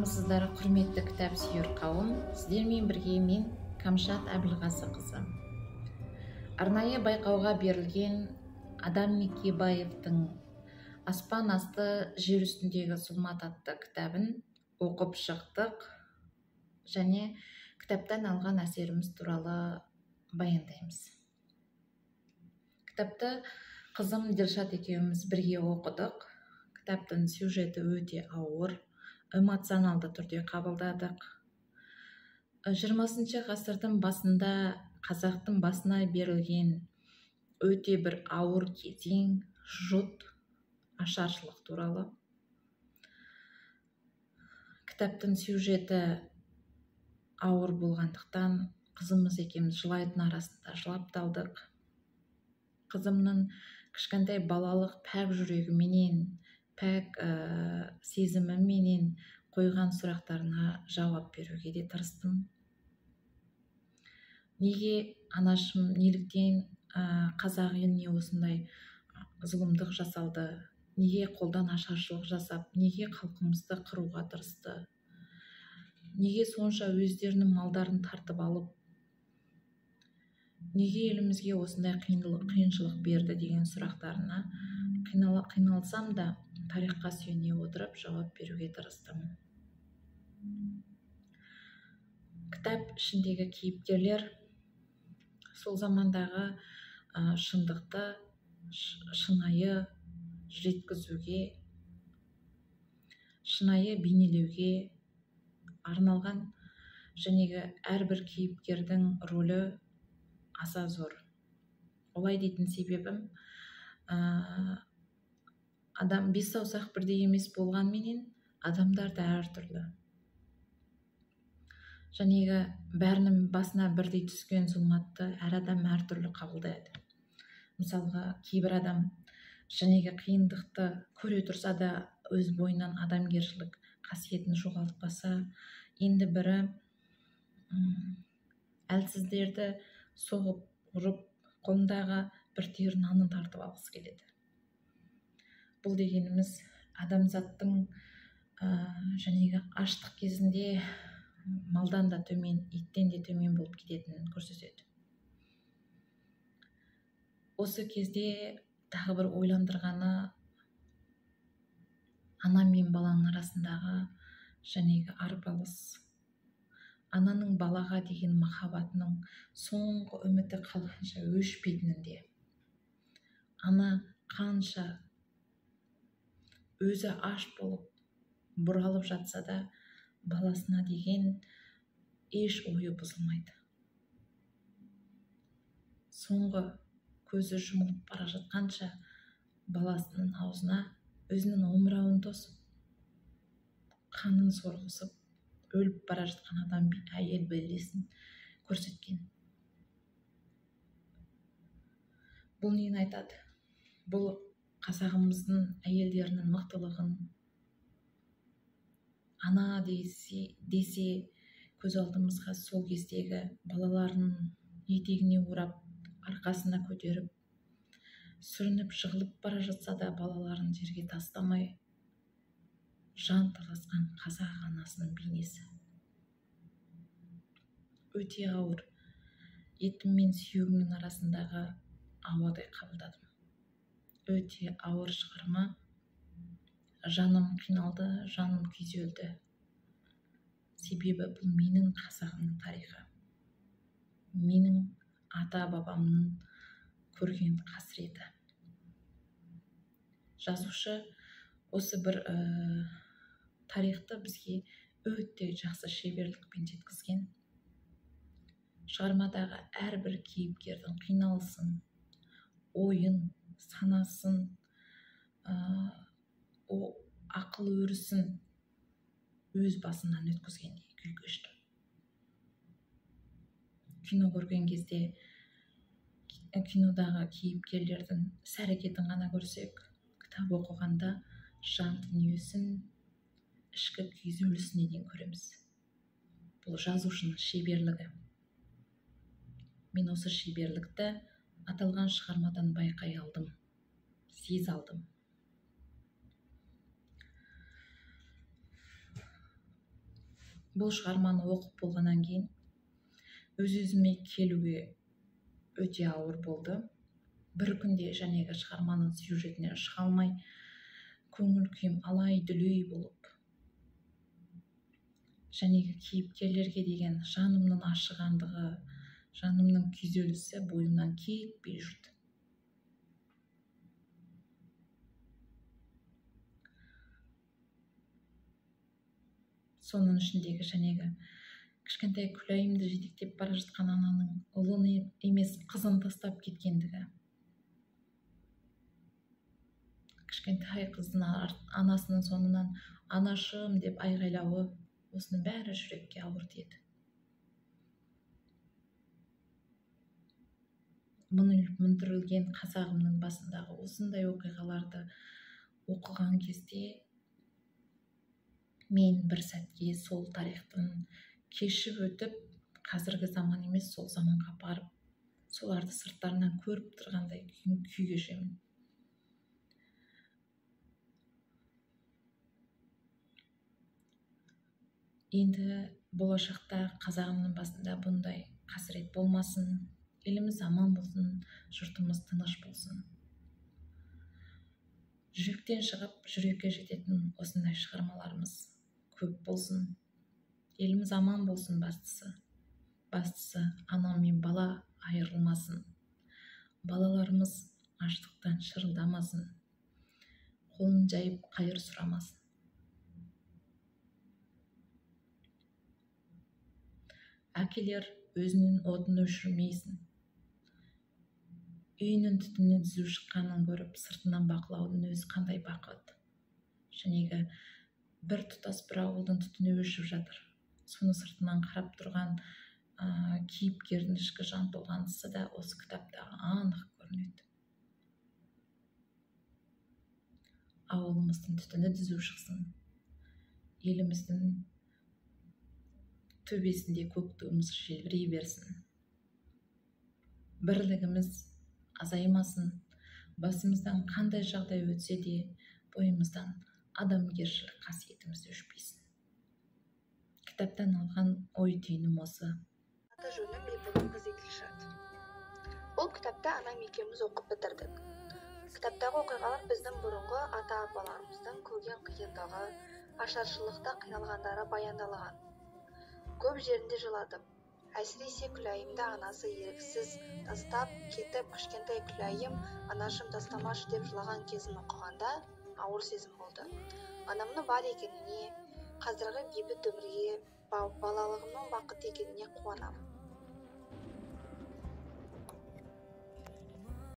Армысыздар, құрметті кітап сүйер қауым. Сіздермен бірге мен, Камшат Әбілғазықызы. Арнайы байқауға берілген Адам Мекебаевтың «Аспан асты жер үстіндегі зұлмат» атты кітабын оқып шықтық және кітаптан алған әсеріміз туралы баяндаймыз. Кітапты қызым Дилшат екеуміз бірге оқыдық. Кітаптың сюжеті өте ауыр, эмоционалды түрде қабылдадық. 20 ғасырдың басында қазақтың басына берілген өте бір ауыр кезең, жұт, ашаршылық туралы. Кітаптың сюжеті ауыр болғандықтан қызымыз екеуміз жылайтын арасында жылап талдық. Қызымның кішкентай балалық пәк жүрегіменен, пәк сезіміменен қойған сұрақтарына жауап беруге де тырыстым. Неге анашым, неліктен қазақ еліне осындай зұлымдық жасалды, неге қолдан ашаршылық жасап, неге халқымызды қыруға тырысты, неге сонша өздерінің малдарын тартып алып, неге елімізге осындай қиыншылық берді деген сұрақтарына қиналсам да тарихқа сүйене отырып жауап беруге тырыстым. Кітап ішіндегі кейіпкерлер сол замандағы шындықты шынайы жеткізуге, шынайы бейнелеуге арналған. Жәнегі әрбір кейіпкердің рөлі аса зор. Олай дейтін себебім, адам бес саусақ бірдей емес болғанменен адамдар да әртүрлі. Жәнегі бәрінің басына бірдей түскен зұлматты әр адам әртүрлі қабылдайды. Мысалға, кейбір адам жәнегі қиындықты көре тұрса да өз бойынан адамгершілік қасиетін жоғалтпаса, енді бірі әлсіздерді соғып, ұрып, қолындағы бір түйір нанын тартып алғысы келеді. Бұл дегеніміз адамзаттың жәнегі аштық кезінде малдан да төмен, иттен де төмен болып кететінін көрсетеді. Осы кезде тағы бір ойландырғаны ана мен баланың арасындағы жәнегі арпалыс. Ананың балаға деген махаббатының соңғы үміті қалғанша өшпейтінінде. Ана қанша өзі аш болып бұралып жатса да баласына деген еш ойы бұзылмайды. Соңғы көзі жұмылып бара жатқанша баласының аузына өзінің омырауын тосып, қанын сорғызып, өліп бара жатқан адам әйел бейнесін көрсеткен. Бұл нені айтады? Бұл қазағымыздың әйелдерінің мықтылығын, ана десе көз алдымызға сол кездегі балаларын етегіне орап, арқасына көтеріп, сүрініп жығылып бара жатса да балаларын жерге тастамай жан таласқан қазақ анасының бейнесі. Өте ауыр, етім мен сүйегімнің арасындағы ауадай қабылдадым. Өте ауыр шығарма. Жаным қиналды, жаным күйзелді. Себебі бұл менің қазағымның тарихы. Менің ата-бабамның көрген қасіреті. Жазушы осы бір тарихты бізге өте жақсы шеберлікпен жеткізген. Шығармадағы әрбір кейіпкердің қиналысын, ойын, санасын, ақыл өрісін өз басынан өткізгендей күй кешті. Кино көрген кезде кинодағы кейіпкерлердің іс әрекетін ғана көрсек, кітап оқығанда жан дүниесін, ішкі күйзелісіне дейін көреміз. Бұл жазушының шеберлігі. Мен осы шеберлікті аталған шығармадан байқай алдым, сезе алдым. Бұл шығарманы оқып болғаннан кейін өз-өзіме келуге өте ауыр болды. Бір күнде жәнегі шығарманың сюжетінен шыға алмай, көңіл күйім алай-дүлей болып, жәнегі кейіпкерлерге деген жанымның ашығандығы, жанымның күйзелісі бойымнан кетпей жүрді. Соның ішіндегі жәнегі кішкентай Күләйімді жетектеп бара жатқан ананың ұлын емес қызын тастап кеткендігі, кішкентай қыздың анасының соңынан анашым деп айғайлауы, осының бәрі жүрекке ауыр тиеді. Мың өліп мың тірілген қазағымның басындағы осындай оқиғаларды оқыған кезде мен бір сәтке сол тарихтың кешіп өтіп, қазіргі заман емес сол заманға барып, соларды сырттарынан көріп тұрғандай күй кешемін. Енді болашақта қазағымның басында бұндай қасірет болмасын, еліміз аман болсын, жұртымыз тыныш болсын. Жүректен шығып, жүрекке жететін осындай шығармаларымыз көп болсын. Еліміз аман болсын бастысы. Бастысы ана мен бала айырылмасын. Балаларымыз аштықтан шырылдамасын. Қолын жайып қайыр сұрамасын. Әкелер өзінің отын өшірмейсін. Үйінің түтіні түзу шыққанын көріп, сыртынан бақылаудың өзі қандай бақыт. Жәнегі бір тұтас бір ауылдың түтіні өшіп жатыр. Соны сыртынан қарап тұрған кейіпкердің ішкі жан толғанысы да осы кітапта анық көрінеді. Ауылымыздың түтіні түзу шықсын. Еліміздің төбесінде көк туымыз желбірей берсін. Бірлігіміз азаймасын. Басымыздан қандай жағдай өтсе де, бойымыздан адамгершілік қасиетіміз өшпесін. Кітаптан алған ой түйінім осы. Аты жөні Бибігүл Дилшат. Бұл кітапты анам екеуміз оқып бітірдік. Кітаптағы оқиғалар біздің бұрынғы ата-апаларымыздың көрген қиындығы, ашаршылықта қиналғандары баяндалған. Көп жерінде жыладым. Әсіресе Күләйімді анасы еріксіз тастап кетіп, кішкентай Күләйім анашым тастамашы деп жылаған кезін оқығанда ауыр сезім болды. Анамның бар екеніне, қазіргі бейбіт өмірге, балалығымның бақыт екеніне қуанамын.